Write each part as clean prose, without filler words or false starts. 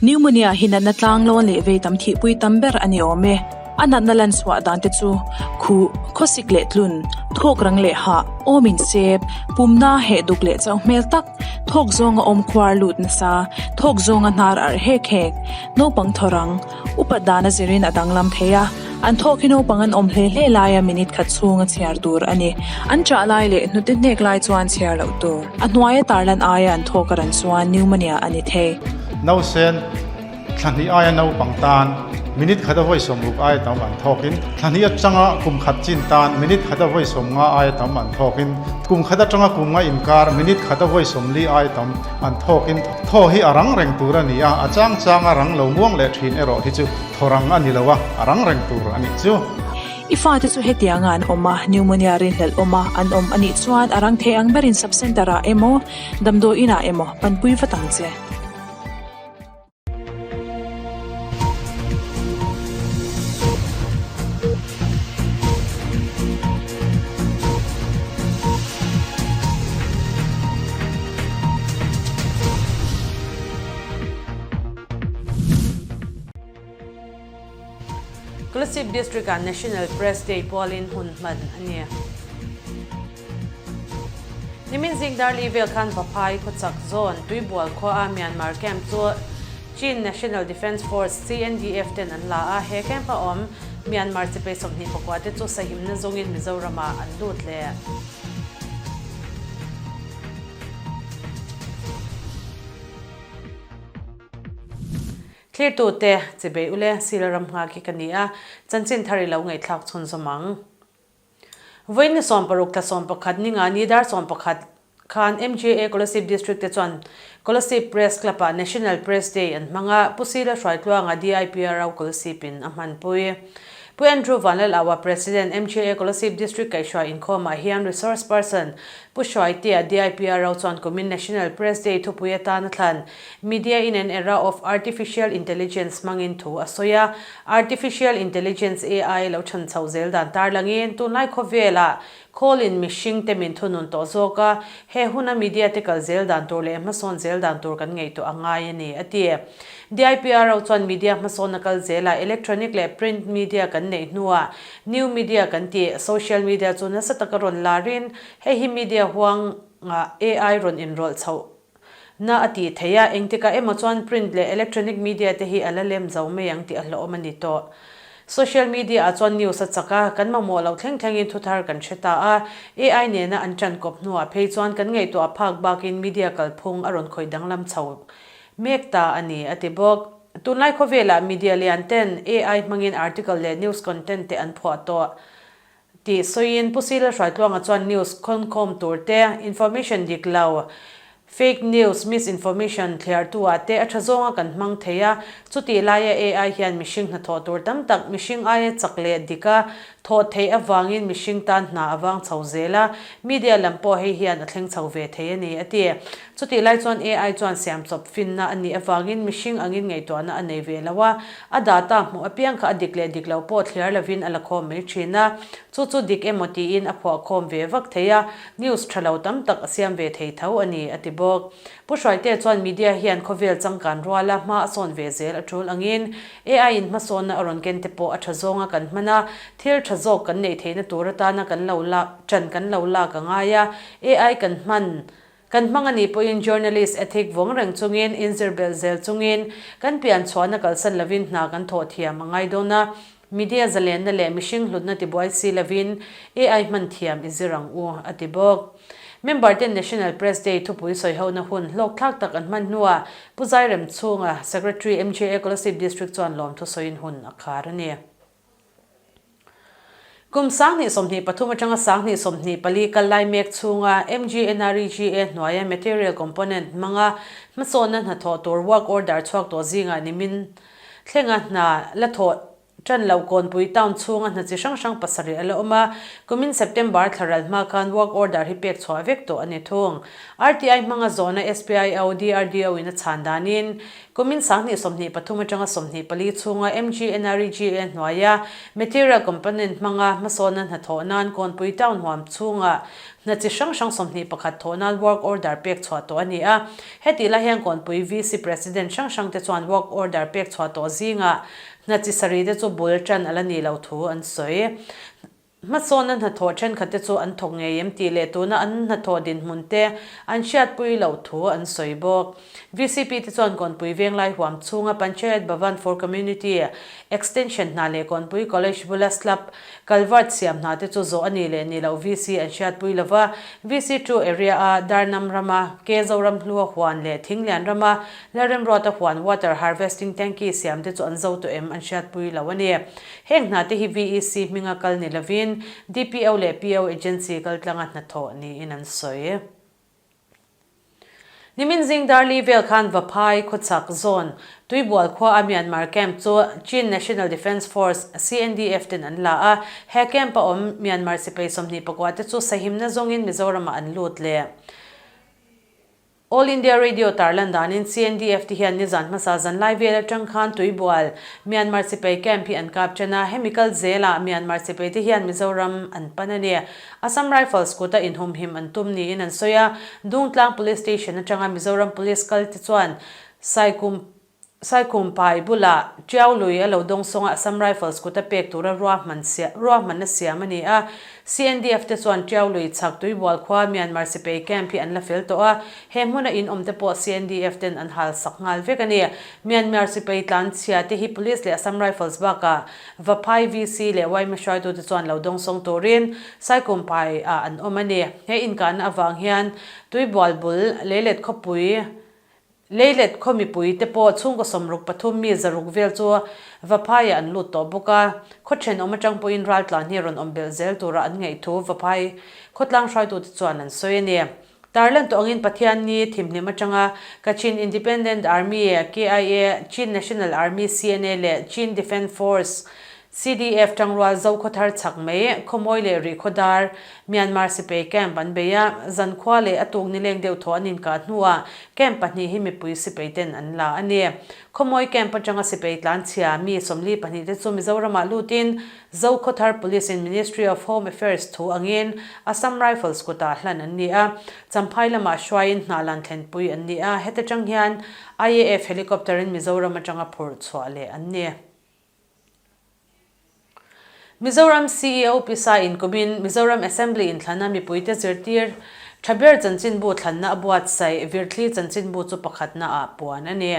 Pneumonia hi natna tlanglawn leh vei tam thihpui tam ber a ni awm e. A natna lan chhuah dan te chu, khuh, khawsik leh tlun, thawk rang leh hah, awm insep, pumna heh duk leh chauh hmel tak, thawk zawnga awm khuar lut nasa, thawk zawnga hnar arh hek hek, naupang thaw rang, upat dan a zirin a danglam thei a, an thawk hi naupang an awm hle hle laia minute khat chhunga chhiar tur a ni. An chah lai leh hnute hnek lai chuan chhiar loh tur. A hnuaia tarlan aia an thawk a ran chuan pneumonia a ni thei. Nausen thla hnih aia naupang tan minute khat a vawi 60 aia tam an thawkin, thla hnih atanga kum khat chin tan minute khat a vawi 50 aia tam an thawkin, kum khat atanga kum nga inkar minute khat a vawi 40 aia tam an thawkin thaw hi a rang reng tur a ni a, a chang chang a rang lo muang leh thin erawh hi chu thaw rang a ni lo a, a rang reng tur a nih chu. I fate chu hetianga an awm a, pneumonia rinhlelh awm a an awm a nih chuan a rang thei ang berin sub-centre ah emaw, damdawi inah emaw panpui vat ang che. Kolasib District-ah National Press Day pualin hun hman a ni. Nimin zing Darli vel khan Vaphai khawchak zawn Tuibual khuaa Myanmar camp chu Chin National Defence Force, CNDF, ten an la a, he camp-a awm Myanmar chipei 24 te chu sahimna zawngin Mizoramah an lut leh. Thlirtute, chibei ule, Sila ram nghak hi ka ni a, chanchin thar i lo ngaihthlak chhunzawm ang. Vawiin ni 60 thla 11 ni nga ni dar 11 khan MJA Kolasib District te chuan Kolasib Press Club ah National Press Day an hmang a, Pu Sila Hruaitluanga DIPRO Kolasib in a hmanpui. Pu Andrew Vanlalaua President MJA Kolasib District kaihhruai inkhawmah hian Resource Person Pu Hruaitea DIPRO chuan kumin National Press Day thupui atan a thlan Media in an era of Artificial Intelligence hmangin thu a sawi a, Artificial Intelligence, AI, lo chhan chhoh zel dan tarlangin tunlai khawvelah khawlin mihring te min thunun tawh zawk a, he huna media te kal zel dan tur leh hmasawn zel dan tur kan ngaihtuah a ngai a ni, a ti. DIPRO chuan media hmasawnna kal zelah electronic leh print media kan neih hnuah new media kan tih social media chu nasa taka rawn larin hei hi media huangah AI rawn inrawlh chhoh Na a tih theih a, engtikah emaw chuan print leh electronic media te hi a la lem zo mai ang tih a hlauhawm a ni tawh. Social media ah chuan news a chak a, kan mamawh loh thleng thlengin thuthar kan hre ta a, AI nena an ṭan kawp hnuah phei chuan kan ngaihtuah phak bakin media kalphung a rawn khawih danglam chho mek ta a ni, a ti bawk. Tunlai khawvelah media lian ten AI hmangin article leh news content te an phuah tawh. Tih sawiin Pu Sila Hruaitluanga chuan news khawnkhawm tur te, information dik lo, fake news, misinformation thliartu ah te a tha zawnga kan hmang thei a, chutih laia AI hian mihring hnathawh tur tam tak mihring aia chak leh dik a thawh theih avangin mihring tan hna a vang chho zel a, media lam pawh hei hian a thleng chho ve thei a ni, a ti. Chutih lai chuan AI chuan siamchawp finna a nih avangin mihring angin ngaihtuahna a nei ve lo a, a data hmuh apiang kha a dik leh dik lo pawh thliar lovin a la khawm mai thin a, chu chu dik emaw tiin a phuah khawm ve vak thei a, news tha lo tam tak a siam ve thei tho a ni, a ti bawk. Pu Hruaitea chuan media hian khawvel changkan ruala hma a sawn ve zel a tul angin AI in hmasawnna a rawn ken te pawh a tha zawnga kan hman a, thil tha zawk kan neih theihna tur atana kan lo lak ṭan kan lo lak a ngai a, AI kan hman Kan hmang a nih pawhin journalist ethic vawng reng chungin, inzir belh zel chungin, kan pian chhuahna kalsan lovin hna kan thawh thiam a ngai dawn a. Media zalenna leh mihring hlutna tibuai si lovin AI hman thiam i zir ang u, a ti bawk. Member ten National Press Day thupui sawihona hun hlawkthlak tak an hman hnuah Pu Zairem chhunga Secretary MJA Kolasib District chuan lawmthu sawiin hun a khar a ni. Kum 2023 atanga 2024 kal lai mek chhunga MGNREGA hnuaia material component hmanga hmasawnna hnathawh tur work order chhuak tawh zingah nimin thlenga hna la thawh tan loh Kawnpui town chhunga hna chi hrang hrang pasarih a la awm a, kumin September thla ral hma khan work order hi pek chhuah vek tawh a ni thung. RTI hmanga zawhna SPIO, DRDO in a chhan danin Kumin 2023 atanga 24 chhunga MGNREGA hnuaia material component hmanga hmasawnna hnathawh nan Kawnpui town huam chhunga Hna chi hrang hrang 21 thawh nan work order pek chhuah tawh a ni a. Hetih lai hian Kawnpui VC President hrang hrang te chuan work order pek chhuah tawh zingah hna chi sarih te chu bul tan a la nih loh thu an sawi. Hmasawnna hnathawh thenkhat te chu an thawk ngei em tih leh tuna an hnathawh dinhmun te an hriatpui loh thu an sawi bawk. VCP te chuan Kawnpui Venglai huam chhunga Panchayat Bhavan for Community Extension hna leh Kawnpui College bula slab culvert siam hna te chu zawh a nih leh nih loh VC an hriatpui lo va. VC two area a Darnam rama Ke Zoram hlua huan leh Thinglian rama Lalremruata huan water harvesting tanky siam te chu an zo tawh em an hriatpui lo a ni. Heng hna te hi VEC hminga kal ni lovin DPO leh PO agency kaltlanga hnathawh niin an sawi. Nimin zing Darli vel khan Vaphai khawchhak zawn Tuibual khua a Myanmar camp chu Chin National Defence Force, CNDF, ten an la a, he camp a awm Myanmar sipai 24 te chu sahimna zawngin Mizoramah an lut leh. All India Radio tarlan danin CNDF te hian nizan hmasa zanlai vel atang khan Tuibual, Myanmar sipai camp hi an kap ṭan a, hemi kal zelah Myanmar sipai te hian Mizoram an pan a ni. Assam Rifles kuta inhumhim an tum niin an sawi a, Dungtlang Police Station atanga Mizoram Police kal te chuan Saikum Saikhumpai bulah Tiau lui a lo dawngsawng a Assam Rifles kuta pek tura ruahman ruahmanna siam a ni a. CNDF te chuan Tiau lui chhak Tuibual khua Myanmar sipai camp hi an la fel tawh a, he hmuna in awm te pawh CNDF ten an hal sak nghal vek a ni. Myanmar sipai tlanchhia te hi Police leh Assam Rifles bakah Vaphai VC leh yma hruaitute chuan lo dawngsawng turin Saikhumpai ah an awm a ni. He inkahna avang hian Tuibual bul Leilet khawpui Leilet khaw mipui te pawh chhungkaw 63 mi 600 vel chu Vaphaiah an lut tawh bawk a, khaw thenawm atang pawhin raltlan hi rawn awm belh zel tura an ngaih thu Vaphai khawtlang hruaitute chuan an sawi a ni. Tarlan tawh angin Pathianni thimhlim atanga Kachin Independent Army, KIA, Chin National Army, CNA, leh Chin Defence Force, CDF tangrual Zokhawthar chhak mai, Khawmawi leh Rihkhawdar, Myanmar sipai camp an bei a, zankhua leh a tuk nileng deuh thaw an inkah hnuah camp pahnih hi mipui sipai ten an la a ni. Khawmawi camp atanga sipai tlanchhia mi 42 te chu Mizoramah lutin Zokhawthar Police in Ministry of Home Affairs thu angin Assam Rifles kutah hlan an ni a, Champhai lamah hruaiin hnahlan thlenpui an ni a, heta tang hian IAF helicopter in Mizoram atanga phurh chhuah leh an ni. Mizoram CEO Pisa inkumin Mizoram Assembly inthlana mipuite zirtir tha ber chanchinbu thlanna a buatsaih Virthli chanchinbu chu pakhatna ah puan a ni.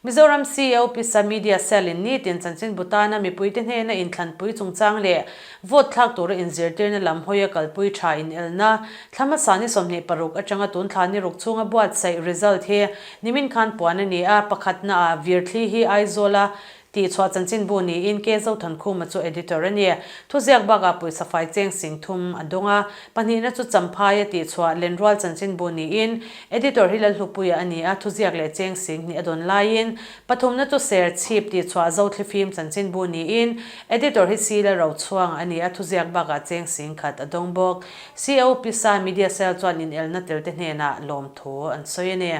Mizoram CEO Pisa Media Cell in nitin chanchinbu tana mipuite hnena inthlanpui chungchang leh vote thlak tura inzirtirna lam hawia kalpui tha inelna thla hmasa ni 26 atanga tun thla ni ruk chhunga buatsaih result hi nimin khan puan a ni a, pakhatna ah Virthli hi Aizawla Tihchhuah chanchinbu niin K. Zothankhuma chu editor a ni. Thuziak bakah pawisa fai cheng sing thum a dawng a. Pahnihna chu Champhaia tihchhuah Lenrual chanchinbu niin editor hi Lalhlupuia a ni a, thuziak leh cheng sing hnih a dawn laiin pathumna chu Serchhip tihchhuah Zothlifim chanchinbu niin editor hi C. Lalrochhuanga a ni a, thuziak bakah cheng sing khat a dawng bawk. CO Pisa Media Cell chuan inelna telte hnenah lawmthu an sawi a ni.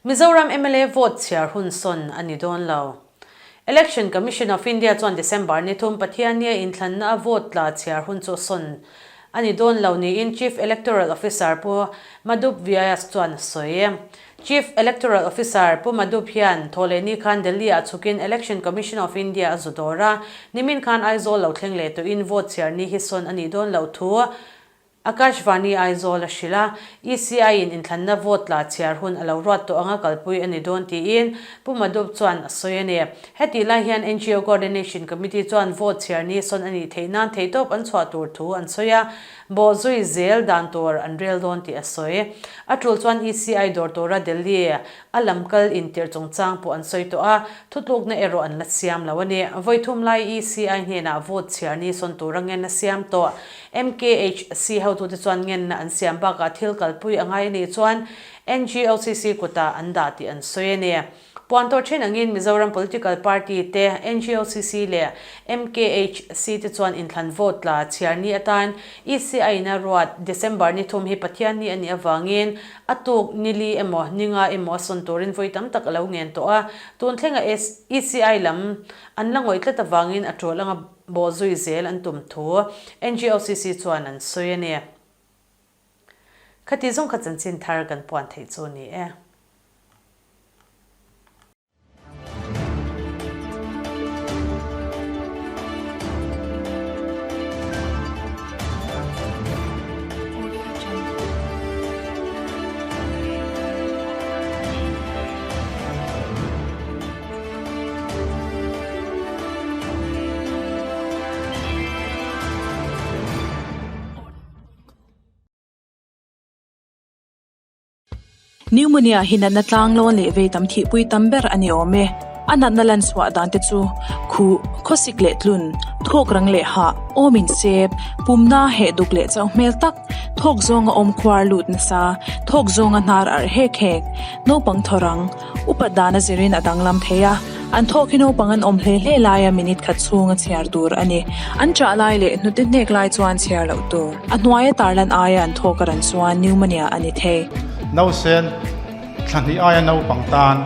Mizoram mla vote chhiar hun sawn a ni dawn lo. Election Commission of India chuan December ni thum Pathiannia inthlanna a vote tla chhiar hun chu sawn a ni dawn lo niin Chief Electoral Officer Pu Madhup Vyas chuan a sawi. Chief Electoral Officer Pu Madhup hian thawhlehni khan Delhi-ah chhukin Election Commission of India a zu dawr a, nimin khan Aizawl lo thleng leh tawhin vote chhiar ni hi sawn a nih dawn loh thu Akashvani Aizawl a hrilh a, ECI in inthlanna vote tla chhiar hun a lo ruat tawh anga kalpui a ni dawn tiin Pu Madhup chuan a sawi a ni. Hetih lai hian NGO Coordination Committee chuan vote chhiar ni sawn a nih theih nan theihtawp an chhuah tur thu an sawi a, bawhzui zel dan tur an rel dawn tih a sawi. A tul chuan ECI dawr tura Delhi a lam kal intirh chungchang pawh an sawi tawh a, thutlukna erawh an la siam lo a ni. Vawi thum lai ECI hnenah vote chhiar ni sawn tura ngen a siam tawh. MKHC hotute chuan ngenna an siam bakah thil kalpui a ngai a nih chuan NGOCC kutah an dah tih an sawi a ni. Puan tawh thin angin Mizoram Political Party te, NGOCC leh MKHC te chuan inthlan vote tla chhiar ni atan ECI in a ruat December ni thum hi Pathian ni a nih avangin a tuk ni li emaw ni nga emaw a sawn turin vawi tam tak a lo ngen tawh a, tun thlenga ECI lam an la ngawih tlat avangin a tul anga bawh zui zel an tum thu NGOCC chuan an sawi a ni. Khati zawng kha chanchin thar kan puan theih chu a ni e. Pneumonia hi natna tlanglawn leh vei tam thihpui tam ber a ni awm e. A natna lan chhuah dan te chu khuh, khawsik leh tlun, thawk rang leh hah, awm insep, pumna, heh duk leh chauh hmel tak, thawk zawnga awm khuar lut nasa, thawk zawnga hnar arh hek hek, naupang thaw rang, Upat dan a zirin a danglam thei a, an thawk hi naupang an awm hle hle laia minute khat chhunga chhiar tur a ni. An chah lai leh hnute hnek lai chuan chhiar loh tur. A hnuaia tarlan aia an thawk a ran chuan pneumonia a ni thei. Nausen thla hnih aia naupang tan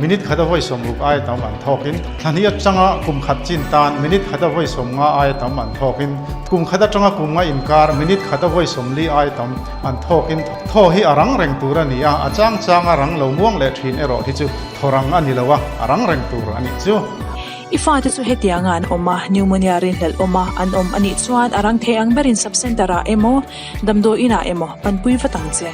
minute khat a vawi 60 aia tam an thawkin, thla hnih atanga kum khat chin tan minute khat a vawi 50 aia tam an thawkin, kum khat atanga kum nga inkar minute khat a vawi 40 aia tam an thawkin, Thaw hi a rang reng tur a ni a, a chang chang a rang lo muang leh thin erawh hi chu thaw rang a ni lo a, a rang reng tur a nih chu. I fate chu hetianga an awm a, pneumonia rinhlelh awm a an awm a nih chuan a rang thei ang berin sub-centre ah emaw, damdawi inah emaw panpui vat ang che.